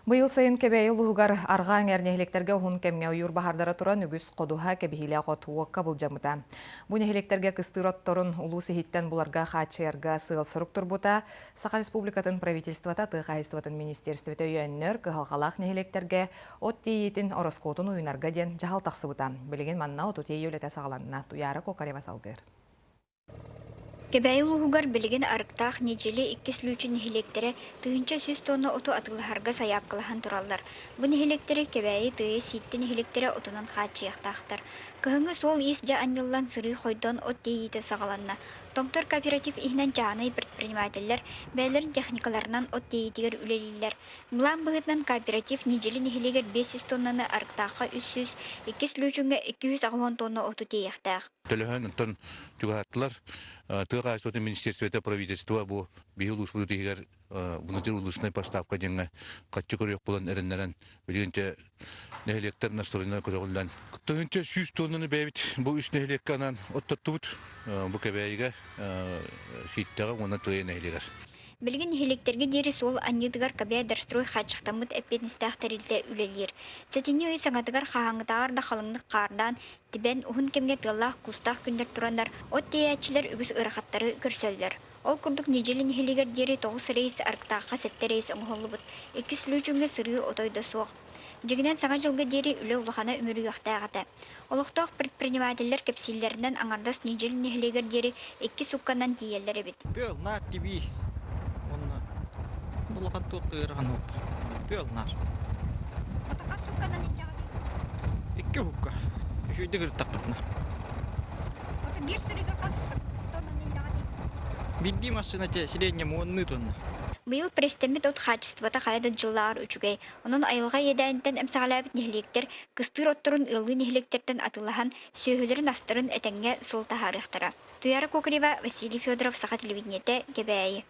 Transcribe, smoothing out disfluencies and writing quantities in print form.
Быйыл сайын Кэбээйи улууһугар арҕаа эҥээр нэһилиэктэргэ уһун кэмҥэ ойуур баһаардара туран үгүс ходуһа кэбиһиилээх от уокка былдьаммыта. Бу нэһилиэктэргэ кыстыыр отторун улуус иһиттэн буларга хааччыйарга сыал-сорук турбута. Саха Республикатын правительствота тыа хаһаайыстыбатын министерствота өйөөннөр кыһалҕалаах нэһилиэктэргэ от тиэйиитин ороскуотун уйунарга диэн дьаһал тахсыбыта. Билигин манна оту тиэйии үлэтэ саҕаланна. Туйаара Кокарева салгыыр. Кэбээйи улууһугар билигин Арыктаах, Ньидьили иккис Лүүчүн нэһилиэктэрэ 1100 тонна оту атыылаһарга сайаапкалаһан тураллар. Бу нэһилиэктэри Кэбээйи, Тыайа, Сииттэ нэһилиэктэрэ отунан хааччыйыахтаахтар. Кыһыҥҥы суол-иис дьэ анньыллан сырыы хойдон от тиэйиитэ саҕаланна. Томтор кооператив иһинэн чааһынай предпринимателлэр бэйэлэрин техникаларынан от тиэйиитигэр үлэлииллэр. Былаан быһыытынан кооператив Ньидьили нэһилиэгэр 500 тоннаны Арыктаахха 300, иккис Лүүчүҥҥэ 280 тонна оту тиэйиэхтээх. Төлөһөн онтон чугаһаттылар. Тыа хаһаайыстыбатын министерствота правительство бу биһи улууспут иһигэр внутриулусной поставка диэҥҥэ хаччы көрүөх буолан эрэннэрэн билигин нэһилиэктэр настроена көтөҕүллэн 1100 тоннаны бэйэбит бу үс нэһилиэккэ анаан оттоттубут бу Кэбээйигэ Сииттэҕэ уонна Тыайа нэһилиэгэр. Билигин нэһилиэктэргэ диэри суол анньыытыгар КБ-Дорстрой хааччахтаммыт эппиэтинэстээх тэрилтэ үлэлиир. Сэтинньи ый саҥатыгар хаһааҥҥытааҕар да халыҥнык хаардаан, Тибэн уһун кэмҥэ тыаллаах-куустаах күннэр тураннар, от тиэйээччилэр үгүс ыарахаттары көрсөллөр. Ол курдук Ньидьили нэһилиэгэр диэри тоҕус рейс, Арыктаахха сэттэ рейс оҥоһуллубут. Иккис Лүүчүҥҥэ сырыы отой да суох. Дьиҥинэн Саҥа дьылга диэри үлэ улахана үмүрүйүөхтээх этэ. Олохтоох предпринимателлэр кэпсииллэринэн аҥардас Ньидьили нэһилиэгэр диэри икки суукканан тиийэллэр эбит. Тыал наар тибии уонна улахан туох да ыарахан уоппа. Тыал наар. Отакас суукканан илдьэҕитий? Икки уһукка. Үчүгэйдик ырыттахпытына. Ото биир сырыыга хас тоннаны илдьэҕитий? Биирдии массыына среднем уоннуу тонна. Быйыл пресстэммит от хаачыстыбата хайа да дьыллааҕар үчүгэй. Онон айылҕа иэдээнтэн эмсэҕэлээбит нэһилиэктэр кыстыыр отторун ыаллыы нэһилиэктэртэн атыылаһан, сүөһүлэрин-астарын этэҥҥэ сыл таһаарыахтара. Туяра Кокорева, Василий Федоров, Саха телевидениетэ, Кэбээйи.